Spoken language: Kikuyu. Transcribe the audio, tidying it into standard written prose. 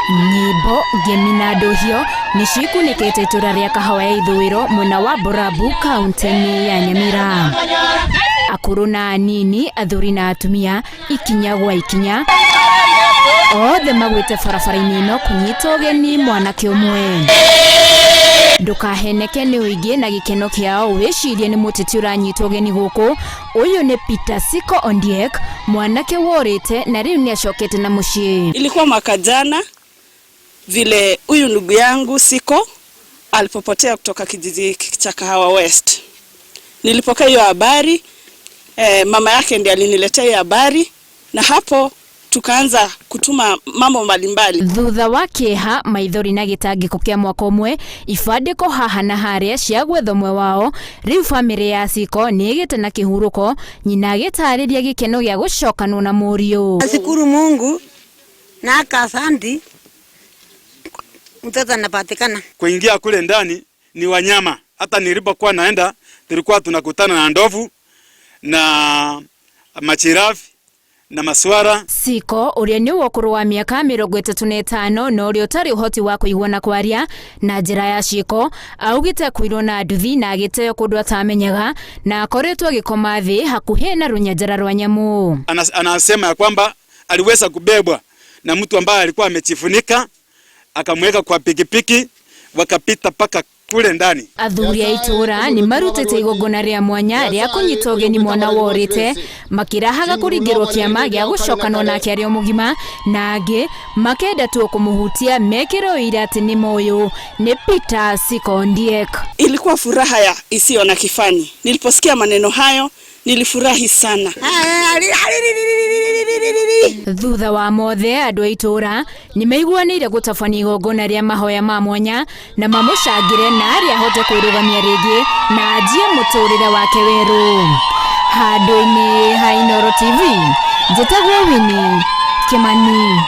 Nyĩmbo, ngemi na ndũhio nĩcio ikunĩkĩte itũra rĩa Kahawa ya Ithũĩro mwena wa Borabu kaunti-inĩ ya Nyamira. Akũrũ na anini, athuri na atumia, ikinya gwa ikinya, othe magwĩte barabara-inĩ ĩno kũnyita ũgeni mwanake ũmwe. Ndũkaheneke nĩ ũingĩ na gĩkeno kĩao wĩcirie nĩ mũteti ũranyitwo ũgeni gũkũ. Ũyũ nĩ Peter Siko Ondiek, mwanake worĩte na rĩu nĩ acokete na mũciĩ. Ilikuwa mwaka jana vile huyu ndugu yangu Siko alipopotea kutoka kijiji cha Kahawa West. Nilipokea hiyo habari mama yake ndiye aliniletea hiyo habari, na hapo tukaanza kutuma mambo mbalimbali. Thutha wa kĩeha, maithori na gĩtangĩko kĩa mwaka ũmwe, ibandĩko haha na harĩa cia gwetha ũmwe wao, rĩu bamĩrĩ ya Siko nĩ ĩgĩte na kĩhurũko, nyina agĩtarĩria gĩkeno gĩa gũcokanwo na mũriũ. Nashukuru Mungu na akasanti mtoto anapatikana. Kuingia kule ndani ni wanyama. Hata nilipokuwa naenda tulikuwa tunakutana na ndovu na machirafi na maswara. Siko ũrĩa nĩ wa ũkũrũ wa mĩaka 35 na ũrĩa ũtarĩ ũhoti wa kũigua na kwaria na njĩra ya ciĩko, augĩte akuirwo na nduthi na agĩteo kũndũ atamenyaga na akoretwo agĩkoma thĩ hakuhĩ na rũnyanjara rwa nyamũ. Anasema ya kwamba aliweza kubebwa na mtu ambaye alikuwa amejifunika, akamweka kwa pikipiki, wakapita paka kule ndani. Athuri a itũra nĩ marutĩte igongona rĩa mwanya rĩa kũnyita ũgeni mwana worĩte, makĩrahaga kũringĩrwo kĩama gĩa gũcokanwo nake arĩ o mũgima, na angĩ makenda tu kũmũhutia mekĩre ũira atĩ nĩ moyũ nĩ Peter Siko Ondiek. Ilikuwa furaha ya isiyo na kifani. Niliposikia maneno hayo nilifurahi sana. Thutha wa mothe andũ a itũra nĩ maiguanĩire gũtabania igongona rĩa mahoya ma mwanya na mamũcangĩre na arĩa ahote kwĩrũgamia rĩngĩ na anjie mũtũrĩre wake werũ. Handũ-inĩ ha Inooro TV, njĩtagwo Winnie Kimani.